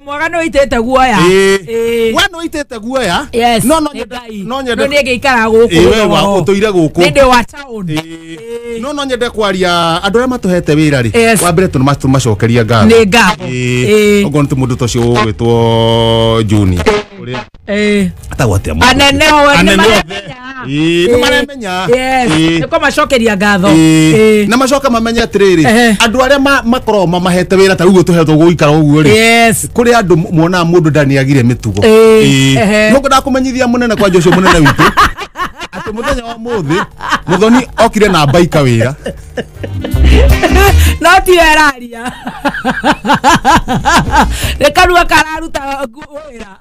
Mwega nĩ ũitĩte guoya. Ĩĩ. We nĩ ũitĩte guoya. Yes. No no nĩ nyende Ngai. no nyende No niĩ ngĩikara gũkũ. Ĩĩ, we wa ũtũire gũkũ. Nĩ ndĩ wa town. Ĩĩ. No no nyende kwaria andũ arĩa matũhete wĩra rĩ. Yes. Wa mbere tũmacokeria ngatho. Nĩ ngatho. Ĩĩ. Ĩĩ. Okorwo nĩ ta mũndũ ta ũcio ũgwĩtwo Juni. Ũrĩa Ĩĩ. atagwo atĩa mũndũ Anene ũcio? othe nĩ Anene othe. maremenya. Ĩĩ, nĩ maremenya. Yes. Ĩĩ. Nĩ kũmacokeria ngatho. Ĩĩ. Ĩĩ. Na macoka mamenye atĩrĩrĩ, Ehe. andũ arĩa makoragwo mamahete wĩra ta ũguo tũhetwo gũikara ũguo rĩ, Yes. kũrĩ andũ muonaga mũndũ ndaniagire mĩtugo. Ĩĩ. Ĩĩ. Ehe. No ngwendaga kũmenyithia mũnene kwanja ũcio mũnene witũ atĩ mũthenya wa mũthĩ Mũthoni okire na mbaika wĩra. No tiwe araria. Nĩ kanua kararuta wĩra.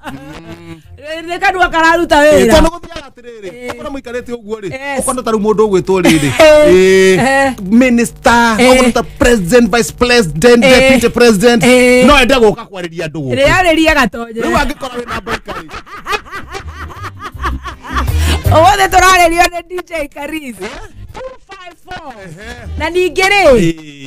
Nĩ kanua kararuta Ĩĩ, wĩra. tondũ gũthiaga atĩrĩrĩ, ũkona mũikarĩte ũguo rĩ, Yes. ũkona ta rĩu mũndũ ũgwĩtwo rĩrĩ, Ĩĩ. ĩĩ, minister, Ĩĩ. ũkona ta president, vice president, Ĩĩ. deputy president, Ĩĩ. no ende gũka kwarĩria andũ gũkũ. Rĩarĩria gatonye. Rĩu angĩkorwo wĩna mbaika rĩ, Ũmũthĩ tũrarĩrio nĩ DJ Karis. 254. Na ningĩ rĩ, Ĩĩ. ĩĩ,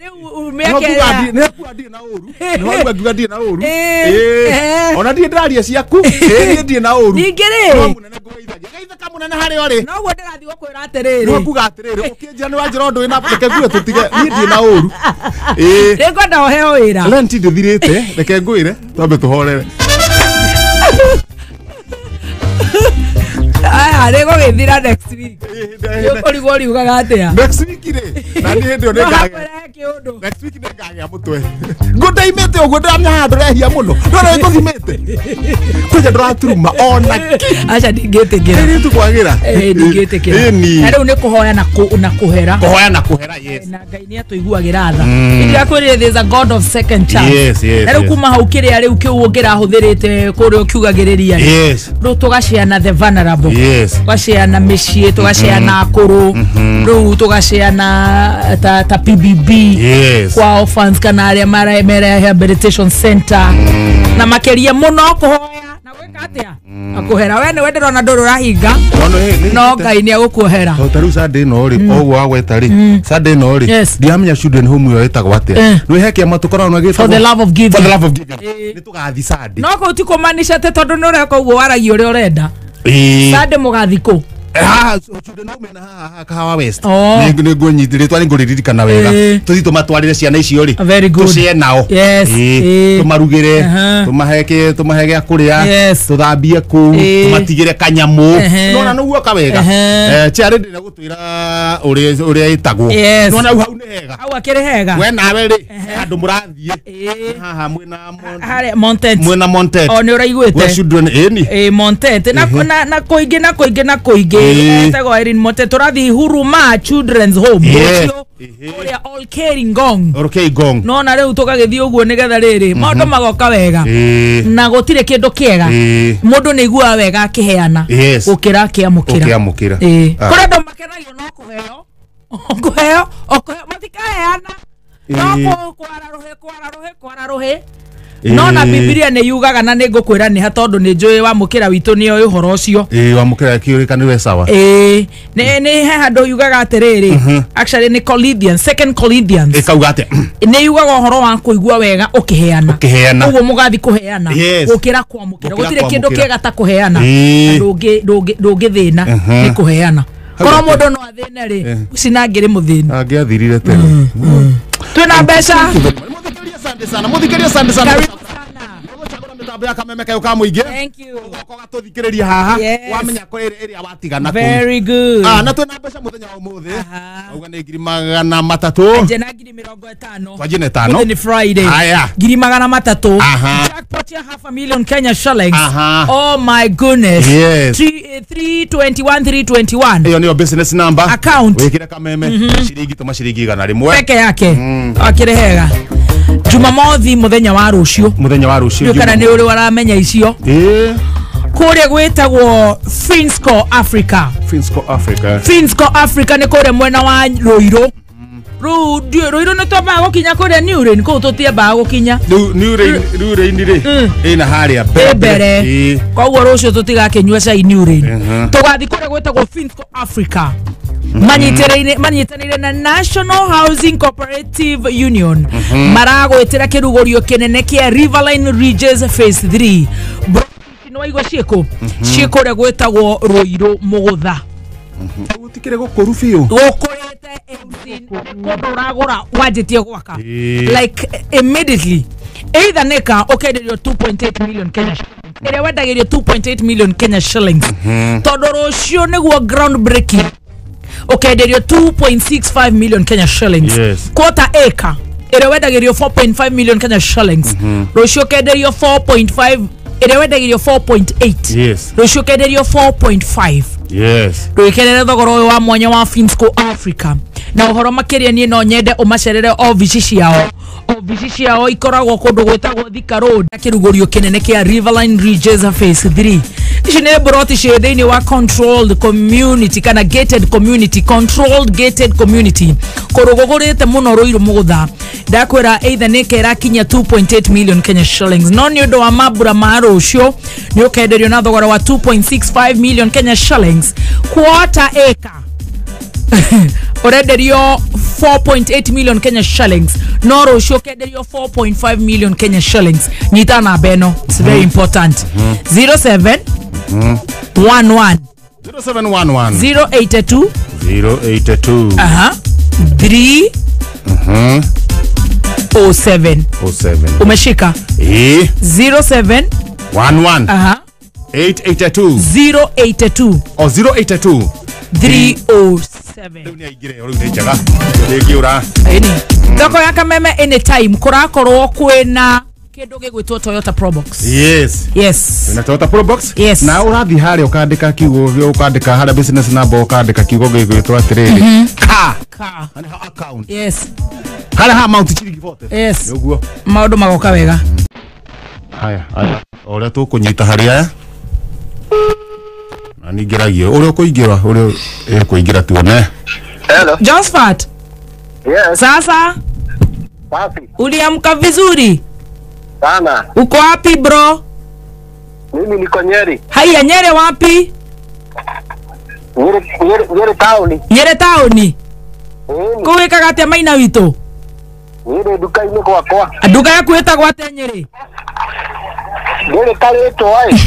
rĩu mĩaka ĩrĩa nĩkuga ndirĩ na ũru, nĩwaigua ngiuga ndirĩ na ũru. Ĩĩ. Ĩĩ. Ehe. Ona ndirĩ ndĩraria ciaku. Ĩĩ, niĩ ndirĩ na ũru. Ningĩ rĩ, No mũnene ngũgeithagia. Geithĩka mũnene harĩa ũrĩ. noguo ndĩrathiĩ gũkwĩra atĩrĩrĩ. Nĩwe kuga atĩrĩrĩ, ũkĩnjĩra nĩwanjĩra ũndũ wĩna reke ngue tũtige, niĩ ndirĩ na ũru. Ĩĩ. Nĩngwenda ũheo wĩra. Lenti ndĩthirĩte, reke ngwĩre, twambe tũhorere. Aya, nĩgũgĩthira next week. Nĩũkũrigwo riugaga atĩa. Next week rĩ, na niĩ hĩndĩ ĩyo No nĩngagĩa hakwĩre kĩũndũ. next week nĩngagĩa mũtwe. Ngũndaimĩte ũguo ndĩramenya haha ndũrehia mũno. Ndũrona ngũthimĩte. Kwanja ndũraturuma ona kĩ. Aca ndingĩtĩkĩra. Ĩĩ tũkwagĩra. Ĩĩ, ndingĩtĩkĩra. Ĩni. Na rĩu nĩ kũhoya na kũhera. Kũhoya na kũhera, yes. Na Ngai nĩ atũiguagĩra tha. Ndirakwĩrire there's a God of second chance. Yes, yes, Na rĩu yes. kuma hau kĩrĩa rĩu kĩu ũngĩrahũthĩrĩte kũrĩa ũkiugagĩrĩria rĩ, Yes. rĩu tũgaciana the vulnerable. Yes. Tũgaciana mĩciĩ, tũgaciana akũrũ, rĩu tũgaciana ta PBB. Yes. Kwa orphans kana arĩa me rehabilitation center. Na makĩria mũno kũhoya na gwĩka atĩa? Na kũhera. We nĩwe ndĩrona ndũrĩ ũrahinga. No Ngai nĩ egũkuohera. To ta rĩu Sunday ĩno rĩ, o ũguo wagweta rĩ, Sunday ĩno rĩ, Yes. ndiramenya children home ĩyo ĩtagwo atĩa. Eh. Nĩ he kĩama tũkoragwo na gĩtagwo For the love of giving. For the love of giving. Ĩĩ. Nĩ tũgathiĩ Sunday. No kũu ti kũmaanisha atĩ tondũ nĩ ũreka ũguo waragia ũrĩa ũrenda. Ĩĩ. Sunday mũgathiĩ kũ? Haha children home ĩna haha Kahawa West. Oh. Nĩ ngũnyitĩ rĩtwa nĩ ngũrĩririkana wega. Ĩĩ. Tũthiĩ tũmatwarĩre ciana icio rĩ. Very good. Tũcĩe nao. Yes. Ĩĩ. Ĩĩ. Tũmarugĩre, Aha. tũmahe kĩ, tũmahe gĩa kũrĩa, Yes. tũthambie kũu, Ĩĩ. tũmatigĩre kanyamũ. Ehe. Nĩwona nĩguo ka wega. Ehe. Chair ndĩrenda gũtwĩra ũrĩa ĩtagwo. Yes. Nĩwona hau nĩ hega. Hau akĩrĩ hega. We nawe rĩ, handũ mũrathiĩ. Ĩĩ. Haha mwĩna Harĩa Montet. mwĩna Montet. O nĩ We ũraiguĩte. children ĩni. Ĩĩ Montet. Na kũingĩ na kũingĩ na kũingĩ. Ĩĩ. Etagwo Irene Montet. Tũrathiĩ Huruma Children's Home. Yes. Rũciũ Ehe. kũrĩa Olkeri Ngong. Orokei Ngong. Nona rĩu tũgagĩthiĩ ũguo nĩgetha rĩrĩ maũndũ magoka wega. Ĩĩ. Na gũtirĩ kĩndũ kĩega. Ĩĩ. Mũndũ nĩ aiguaga wega akĩheana. Yes. Gũkĩra akĩamũkĩra. Ũkĩamũkĩra. Ĩĩ. Ah. Kũrĩ andũ makenagio no kũheo. Kũheo, o kũheo matikaheana. No Ĩĩ. kwara rũhĩ, kwara rũhĩ, kwara rũhĩ. No na Ĩĩ. Bibilia nĩ yugaga na nĩ ngũkwĩra nĩ ha tondũ nĩ njũĩ wamũkĩra witũ nĩ oĩ ũhoro ũcio. Ĩĩ wamũkĩra kĩũrĩka nĩwe sawa. Ĩĩ nĩ he handũ yugaga atĩrĩrĩ, actually nĩ Corinthians, second Corinthians. Ĩkauga atĩa? Nĩ yugaga ũhoro wa kũigua wega ũkĩheana. Ũkĩheana. Ũguo mũgathi kũheana Yes. gũkĩra kwamũkĩra. Gũkĩra Gũtirĩ kĩndũ kwamũkĩra. kĩega ta kũheana. Ĩĩ. Na ndũngĩthĩna nĩ kũheana. Korwo atĩ- mũndũ no athĩne rĩ, ũcio nangĩrĩ mũthĩni. Angĩathirire tene. Twĩna mbeca. Mũthikĩrie asante sana. Mũthikĩrie asante sana. Karibu sana. Nĩgũcagũra mĩtambo ya kameme kayũ ka mũingĩ. Thank you. Ũgoka ũgatũthikĩrĩria haha. Yes. Wamenya kũ ĩrĩa watigana kũu. Very good. Ah, na twĩna mbeca mũthenya wa ũmũthĩ. Aha. Auga nĩ 300,000. Nje na 50,000. Twanjie na ĩtano. Ũmũthĩ nĩ Friday. Aya. 300,000. Aha. Jackpot ya 500,000 Kenya shillings. Aha. Oh my goodness. Yes. 321 321. Ĩyo nĩyo business number. Account. Wĩkĩre kameme. Ciringi tũma ciringi 100. Peke yake. Akĩrĩ hega. Jumamothi mũthenya wa rũciũ. Mũthenya wa rũciũ. Ndiũ kana nĩ ũrĩ waramenya icio. Ĩĩ. Kũrĩa gwĩtagwo Finsco Africa. Finsco Africa. Finsco Africa nĩ kũrĩa mwena wa Rũirũ. Rĩu Rũirũ nĩ twambaga gũkinya kũrĩa New Rain, kũu tũtiambaga gũkinya. Rĩu New Rain, New Rain rĩ, ĩna harĩa Ĩ mbere. Ĩĩ. Koguo rũciũ tũtigakĩnyua cai New Rain. Mhm. Tũgathiĩ kũrĩa gwĩtagwo Finsco Africa. Manyitanĩire na National Housing Cooperative Union maragwĩtĩra kĩrugũrio kĩnene kĩa Riverline Ridges Phase 3. Nĩ waigua ciĩkũ ciĩkũ ũrĩa gwĩtagwo Rũirũ Mũgũtha. Gũtikĩrĩ gũkũru biũ. Gũkũrĩte MC kũndũ ũragũra wanjĩtie gwaka like immediately either nĩka ũkenderio 2.8 million Kenya shillings ĩrĩa wendagĩrio 2.8 million Kenya shillings tondũ rũciũ nĩguo ground breaking ũkenderio 2.65 million Kenya shillings. Yes. Quarter acre ĩrĩa wendagĩrio 4.5 million Kenya shillings rũciũ ũkenderio 4.5 ĩrĩa wendagĩrio 4.8. Yes. Rũciũ ũkenderio 4.5. Yes. Rwĩkerere thogora ũyũ wa mwanya wa Finsco Africa na ũhoro makĩria niĩ no nyende ũmacerere obici ciao. Obici ciao ikoragwo kũndũ gwĩtagwo Thika Road kĩrugũrio kĩnene kĩa Riverline Ridges Phase 3. Ici nĩ mburoti ciĩ thĩinĩ wa controlled community kana gated community, controlled gated community kũndũ gũgũrĩte mũno Rũirũ Mũgũtha. Ndakwĩra either nĩ kerakinya 2.8 million Kenya shillings no nĩ ũndũ wa mambura ma rũciũ nĩ ũkenderio na thogora wa 2.65 million Kenya shillings. Quarter acre ũrenderio 4.8 million Kenya shillings no rũciũ ũkenderio 4.5 million Kenya shillings. Nyita namba ĩno, it's very important. 07 11 0711 082 082 3 07. 07. Umeshika? 07 11 882 082 o 082 307. Rĩu nĩ aingĩre, rĩu nĩ njega rĩngĩũra. Ĩni thoko ya Kameme anytime kũrakorwo kwĩna kĩndũ gĩgwĩtwo Toyota Probox. Yes. Yes. Na Toyota Probox. Yes. Na ũrathiĩ harĩa ũkandĩka kiugo, ũkandĩka harĩa business number, ũkandĩka kiugo gĩgwĩtwo atĩrĩrĩ ka Ka. harĩa ha account. Yes. Harĩa ha amount ciringi 40. Yes. Nĩguo maũndũ magoka wega. Haya haya ũrĩa tũkũnyita harĩ aya na ningĩragio ũrĩa ũkũingĩra ũrĩa ĩkũingĩra tuone. Hello. Josephat. Yes. Sasa Safi. uliamka vizuri? Sana. Uko wapi bro? Mimi niko Nyeri. Haya, Nyeri wapi? Nyeri, Nyeri, Nyeri town. Nyeri town. Kũu wĩkaga atĩa maina witũ? Nyeri duka-inĩ gwakwa. Nduka yaku ĩtagwo atĩa Nyeri? Nyeri karĩtwo ĩ.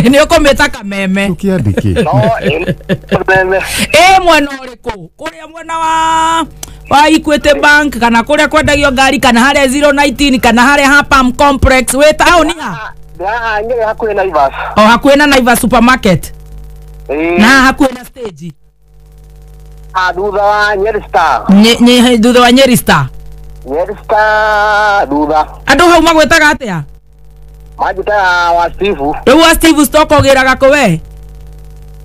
Nĩ ũkũmĩta Kameme. Ũkĩandĩke. No, Kameme. Ĩ mwena ũrĩkũ? Kũrĩa mwena wa Equity Bank kana kũrĩa kwendagio ngari kana harĩa 019 kana harĩa Hapam Complex wĩ taũni ha? Haha Nyeri hakuhĩ Naivas. O hakuhĩ na Naivas supermarket. Na hakuhĩ na stage. Thutha wa Nyeri Star. Thutha wa Nyeri Star. Nyeri Star thutha. Andũ hau magwĩtaga atĩa? Manjĩtaga wa Steve. Rĩu wa Steve stock ũgĩraga kũ we?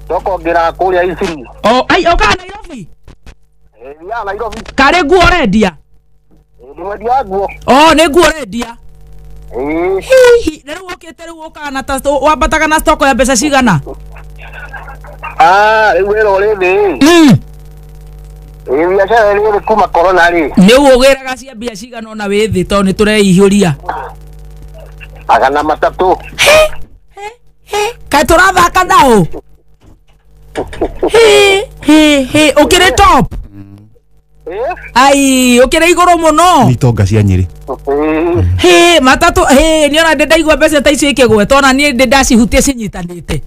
Stock ũgĩraga kũrĩa Isiri. O ai ũkaga Nairobi? Thiaga Nairobi. Karĩ nguo ũrendia? Ndĩ mwendia wa nguo. O nĩ nguo ũrendia? Hihi na rĩu ũkĩte rĩu ũkaga na ta wambataga na stock ya mbeca cigana? Rĩu wĩra ũrĩ thĩ. Biacara ĩrĩ thĩ kuma corona rĩ. Nĩ ũgĩraga cia mbia cigana ona wĩ thĩ tondũ nĩ tũreihũria? 300. Kaĩ tũrathaka nao? Ũkĩrĩ top? Ai ũkĩrĩ igũrũ mũno. Nĩ itonga cia Nyeri. Matatũ nĩ ona ndĩ ndaigua mbeca ta icio ikĩgwetwo ona niĩ ndĩ ndacihutia cinyitanĩte.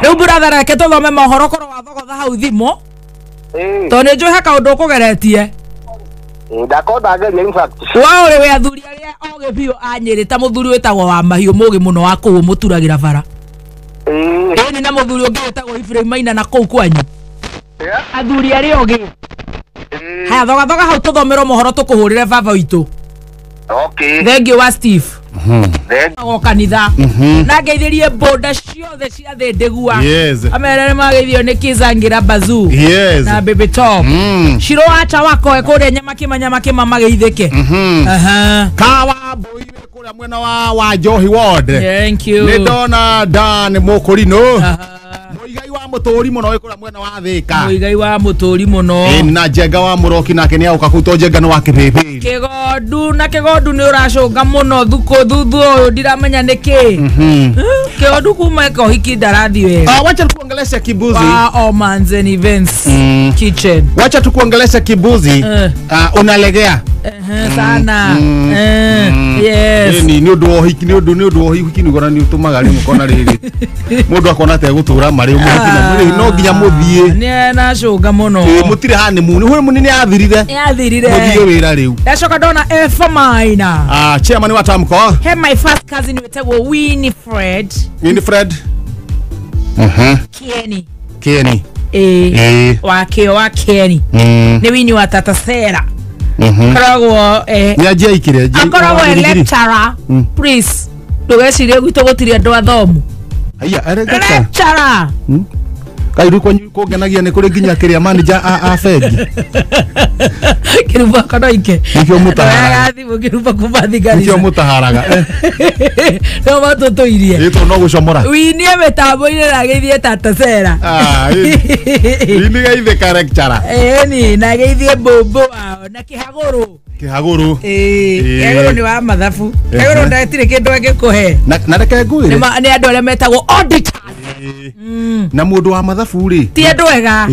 Rĩu brother reke tũthome mohoro korwo wathogotha hau thimũ tondũ nĩ njũĩ he kaũndũ ũkũgeretie. Ndakorwo ndageria in fact. Wa ũrĩ wĩ athuri arĩa ogĩ biũ a Nyeri ta mũthuri wĩtagwo wa mahiũ mũgĩ mũno wa kũu mũturagĩra bara. Ĩni na mũthuri ũngĩ wĩtagwo Ephraim Maina na kũu kwanyu. Athuri arĩa ogĩ. Haya thogathoga hau tũthomerwo mohoro tũkũhũrĩre baba witũ. Okay. Thank you wa Steve. Go kanitha. Na ngeithirie boda ciothe cia thĩ ndĩgua. Yes. Amerere mageithio nĩ Kizangira Bazoo. Yes. Na Baby Top. Shiro acha wako kũrĩa nyamakĩma nyamakĩma mageithĩke. Kawa mbũi wĩ kũrĩa mwena wa Njohi Ward. Thank you. Nĩ ndona Dan Mũkũrinũ. Mũigai wa Mũtũri mũno wĩ kũrĩa mwena wa Thĩka. Mũigai wa Mũtũri mũno. Ĩni na Njenga wa Mũroki nake nĩ aũka kũu to Njenga nĩ wa Kĩbĩbĩri. Kĩgondu na Kĩgondu nĩ ũracũnga mũno thukũ thuthu ũyũ ndiramenya nĩkĩ. Kĩgondu kuma eka ũhiki ndarathiĩ wega. Wacha tukuongelesha kibuzi. Wa Omans and Events Kitchen. Wacha tukuongelesha kibuzi. Unalegea. Sana. Yes. Ni nĩ ũndũ wa ũhiki nĩ ũndũ wa ũhiki nĩ nĩ ũtũmaga rĩu mũkona rĩrĩ. Mũndũ akona ta egũtũra marĩ mũhiki na mwĩrĩ no nginya mũthiĩ. Nĩ nacũnga mũno. Mũtirĩ honeymoon. Honeymoon nĩ yathirire. Nĩ yathirire. Mũthiĩ wĩra rĩu. Ndacoka ndona Efa Maina. Chairman wa Tamko. He my first cousin wetagwo Winifred. Winifred. Kieni. Kieni. Wa Kieni. Nĩ Wini wa Tata Sera. Koragwo nĩ akoragwo e lecturer. Please ndũgecirie gwitũ gũtirĩ andũ athomu. Haiya lecturer. Kai rĩu kũngenagia nĩ kũrĩ nginya kĩrĩa manager a bengi. Kĩrumba konoike. Nĩkĩo mũtaharaga. Thimũ kĩrumba kuma thigari. Nĩkĩo mũtaharaga. No matũtũirie. Ĩ tondũ no gũcomora. Winie mĩtambo-inĩ na geithie Tata Sera. Wini geithie ka lecturer. Ĩni na geithie mbũmbũ wao na Kĩhagũrũ. Kĩhagũrũ. Kĩhagũrũ nĩ wa mathabu. Kĩhagũrũ ndatirĩ kĩndũ angĩkũhe. Na reke ngwĩre. Nĩ andũ arĩa metagwo auditors. Na mũndũ wa mathabu rĩ. Ti andũ ega.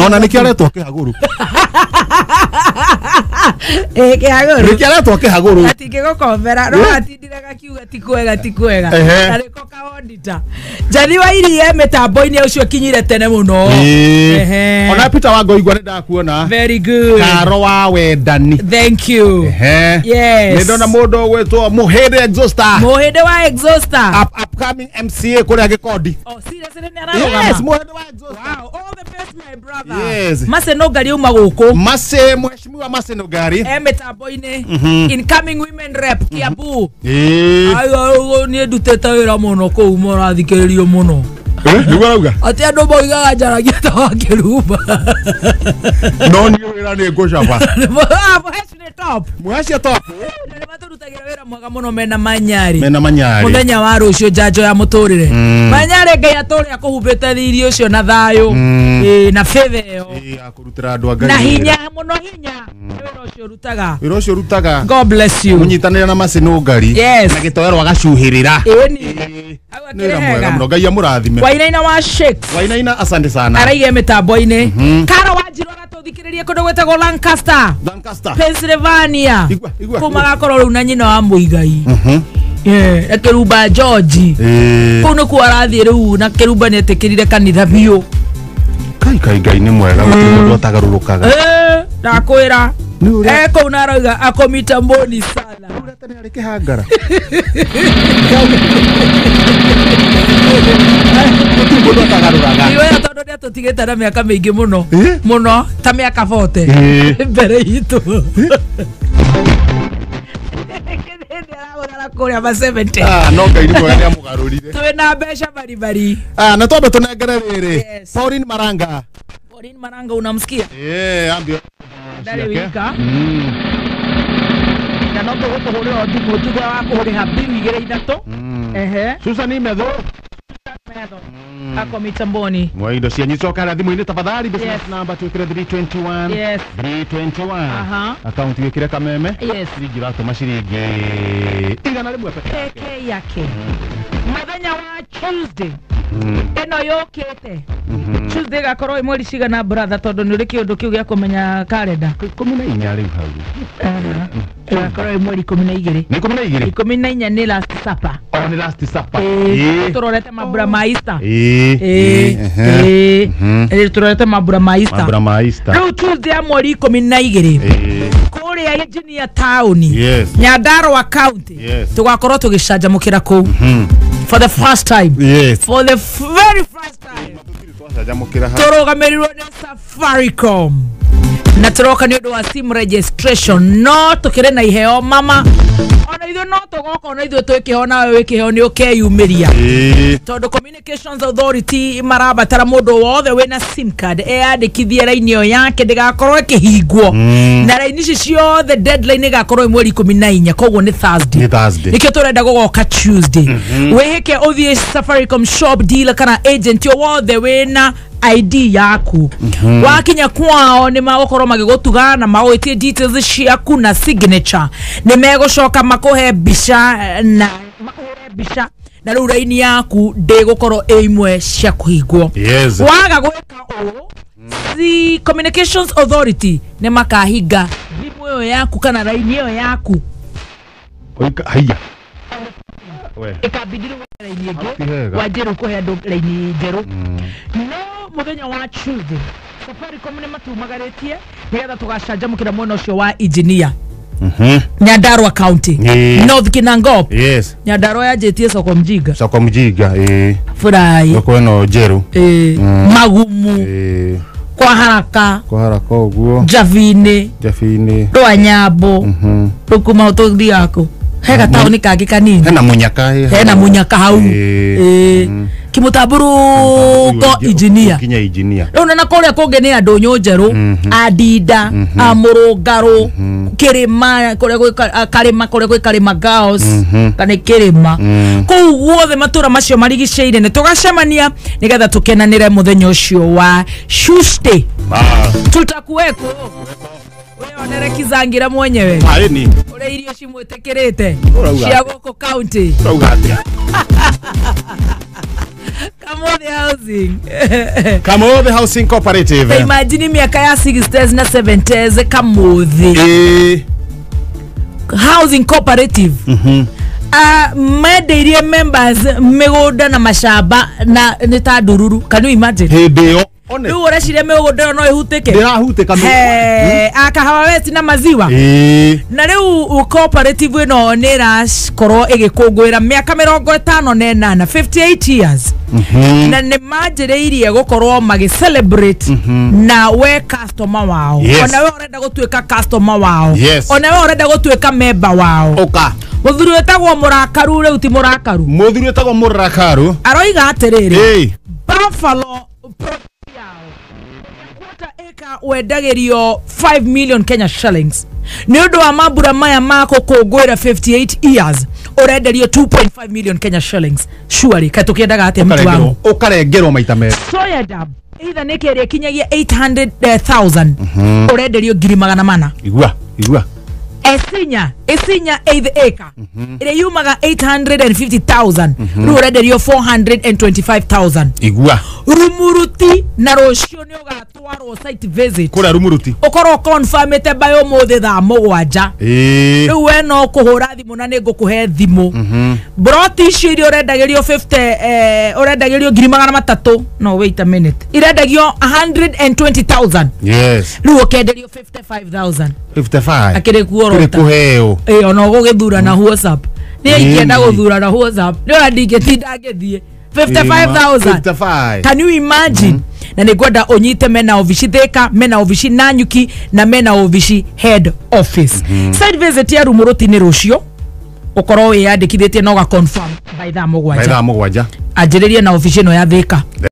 Ona nĩkĩo aretwo Kĩhagũrũ. Kĩhagũrũ. Nĩkĩo aretwo Kĩhagũrũ. Atingĩgũkombera no atindire gakiuga ti kwega ti kwega. Na nĩko ka auditor. Njathi wa iria mĩtambo-inĩ ũcio kinyire tene mũno. Ona Peter wa Ngoigua nĩ ndakuona. Very good. Karo wa wendani. Thank you. Yes. Nĩ ndona mũndũ ũgwĩtwo Mũhĩndĩ Exhauster. Mũhĩndĩ wa Exhauster. Upcoming MCA kũrĩa Gĩkondi. Oh, seriously nĩ ararũgama. Yes, Mũhĩndĩ wa Exhauster. Wow, all the best my brother. Yes. Mase Nogari uma gũkũ. Mase mheshimiwa Mase Nogari. Mĩtambo-inĩ. Incoming women rep Kiambu. Ayo niĩ ndutĩte wĩra mũno kũu mũrathikĩrĩrio mũno. Nĩguo arauga? Atĩ andũ moigaga njaragia ta wa Kĩrumba. No niĩ wĩra nĩ ngũcaba. Mũheci nĩ top. Mũheci top. Na nĩ matũrutagĩra wĩra mwega mũno mena Manyarĩ. Mena Manyarĩ. Mũthenya wa rũciũ njanjo ya mũtũrĩre. Manyarĩ Ngai atũre akũhumbĩte thiri ũcio na thayũ. Na fĩtha ĩyo. Akũrutĩra andũ a Ngai. Na hinya mũno hinya. Wĩra ũcio ũrutaga. Wĩra ũcio ũrutaga. God bless you. Mũnyitanĩre na Mase Nogari. Yes. Na gĩtoero agacuhĩrĩra. Ĩni. Nĩ wĩra mwega mũno Ngai amũrathime. Wainaina wa Shakes. Wainaina asante sana. Araige mĩtambo-inĩ. Karo wa Njirũ agatũthikĩrĩria kũndũ gwĩtagwo Lancaster. Lancaster. Pennsylvania. Igua. Kũu magakorwo rĩu na nyina wa Mũigai. Na Kĩrumba George. Kũu nĩkuo arathiĩ rĩu na Kĩrumba nĩetĩkĩrire kanitha biũ. Kai Ngai nĩ mwega gũtirĩ mũndũ atagarũrũkaga. Ndakwĩra. Kũu na arauga akomita mboni sana. Ũrĩa tene arĩ kĩhangara. Gũtirĩ mũndũ atagarũraga. Iwe tondũ nĩatũtigĩte na mĩaka mĩingĩ mũno. Mũno ta mĩaka 40 mbere itũ. Kũrĩa ma 70. No Ngai nĩ mwega nĩamũgarũrire. Twĩna mbeca baribari. Na twambe tũnengere rĩrĩ. Pauline Maranga. Pauline Maranga unamsikia? Ambio. Ndarĩ wika. Na no tũgũkũhũrĩra thimũ thutha wa kũrĩha biru igĩrĩ ithatũ. Susan Imetho. Ako mitamboni. Mwa indo cianyu coka na thimũ-inĩ tafadhali business number twĩkĩre 321. Yes. 321. Account wĩkĩre Kameme. Yes. Ciringi ũratũma ciringi 100 peke yake. Peke yake. Mũthenya wa Tuesday. Ĩno yũkĩte. Tuesday gakorwo ĩ mweri cigana brother tondũ nĩ ũrĩ kĩũndũ kĩu gĩa kũmenya kalenda. 14 rĩu hau. Gakorwo ĩ mweri 12. Nĩ 12. 14 nĩ last supper. Oh, nĩ last supper. Tũrorete mambura ma Easter. Tũrorete mambura ma Easter. Mambura ma Easter. Rĩu Tuesday ya mweri 12. Kũrĩa Engineer Town. Yes. Nyandarua County. Yes. Tũgakorwo tũgĩcanjamũkĩra kũu. For the first time. Yes. For the very first time. Tũrũgamĩrĩirwo nĩ Safaricom. Na tũroka nĩ ũndũ wa SIM registration. No tũkĩrĩ na iheo mama. Ona ithuĩ Ithuĩ no tũgoka ona ithuĩ twĩkĩheo nawe wĩkĩheo nĩ ũkeyumĩria. Tondũ Communications Authority marabatara mũndũ wothe wĩna sim card eyandĩkithie raini ĩyo yake ndĩgakorwo ĩkĩhingwo. Na raini ici ciothe deadline ĩgakorwo ĩ mweri 14, koguo nĩ Thursday. Nĩ Thursday. Nĩkĩo tũrenda gũgoka Tuesday. Wĩhĩke ũthiĩ Safaricom shop dealer kana agent o wothe wĩna ID yaku. Wakinya kwao nĩ magũkorwo magĩgũtuga na magũgĩtie details ciaku na signature. Nĩ megũcoka makũhe mbica na makũhũre mbica na rĩu raini yaku ndĩgũkorwo ĩ imwe cia kũhingwo. Yes. Waga gwĩka ũũ, the Communications Authority nĩ makahinga thimũ ĩyo yaku kana raini ĩyo yaku. Oika haiya. We. Ĩkambindi rĩu raini ĩngĩ Ti wega. wanjie rĩu kũhe andũ raini njerũ. No mũthenya wa Tuesday Safaricom nĩ matumagarĩtie nĩgetha tũgacanjamũkĩra mwena ũcio wa engineer Nyandarua County. North Kinangop. Yes. Nyandarua yanjĩtie soko mjinga. Soko mjinga Furahi. Thoko ĩno njerũ. Magumu. Kwa haraka. Kwa haraka ũguo. Njabinĩ. Njabinĩ. Rwanyambo. Rĩu kuma tũthiaga kũ? He gataũni kangĩ kanini. Hena munyaka Hena munyaka hau. Kimũtambũrũko engineer. Kinya engineer. Rĩu na kũrĩa kũngĩ nĩ andũ Nyũnjerũ, Andinda, Amũrũngarũ, Kĩrĩma kũrĩa gwĩ Karĩma, kũrĩa gwĩ Karĩma Girls kana Kĩrĩma. Kũu guothe matũra macio marigicĩire nĩ tũgacemania nĩgetha tũkenanĩre mũthenya ũcio wa Tuesday. Tutakuweko. Wĩyonere kizangira mwenyewe. Ni. Ũrĩa irio cimwĩtĩkĩrĩte Ũrauga cia gũkũ county. Ũrauga atĩa? Kamothe Housing. Kamothe Housing Cooperative. Imagine miaka ya 60s na 70s Kamothe Housing Cooperative. Mendeirie members mĩgũnda na macamba na nĩ ta ndururu. Can you imagine? Hĩndĩ ĩyo. One. Rĩu ũreciria mĩgũnda ĩyo no ĩhutĩke? Ndĩrahutĩka. Akahawa West na maziwa. Na rĩu cooperative ĩno nĩ ĩrakorwo ĩgĩkũngũĩra mĩaka 58, 58 years. Na nĩ manjĩrĩirie gũkorwo magĩ celebrate na we customer wao. Yes. Ona we ũrenda gũtuĩka customer wao. Yes. Ona we ũrenda gũtuĩka member wao. Ũka. Mũthuri wĩtagwo Mũrakaru rĩu ti Mũrakaru. Mũthuri wĩtagwo Mũrakaru. Aroiga atĩrĩrĩ. Buffalo quarter acre wendagĩrio 5 million Kenya shillings. Nĩ ũndũ wa mambura maya ma gũkũngũĩra 58 years ũrenderio 2.5 million Kenya shillings. Surely kaĩ tũkĩendaga atĩa mtu wangu? Ũkarengerwo maita merĩ. Soya dab either nĩ kĩrĩa kinyagia 800,000 ũrenderio 400,000. Igua, igua. Esinya eighth acre ĩrĩa yumaga 850,000 rĩu ũrenderio 425,000. Igua. Rumuruti na rũciũ nĩ ũgatwarwo site visit. Kũrĩa Rumuruti. Ũkorwo confirmĩte by ũmũthĩ thaa 7. Rĩu we no kũhũra thimũ na nĩ ngũkũhe thimũ. Broti icio iria ũrendagĩrio 50 ũrendagĩrio 300,000. No wait a minute. Irendagio 120,000. Yes. Rĩu ũkenderio 55,000. 55. Akĩrĩ kuorota. Kũrĩ kũheo. Ona ũgũgĩthura na WhatsApp. Niĩ ingĩenda gũthura na WhatsApp. Nĩ ũrĩa ndingĩtinda ngĩthiĩ. 55,000. 55. Can you imagine? Na nĩ ngwenda ũnyite mena obici Thika, mena obici Nanyuki na mena obici head office. Site visit ya Rumuruti nĩ rũciũ. Ũkorwo wĩyandĩkithĩtie na ũga confirm by thaa By 7. thaa 7. Anjĩrĩrie na obici ĩno ya Thika.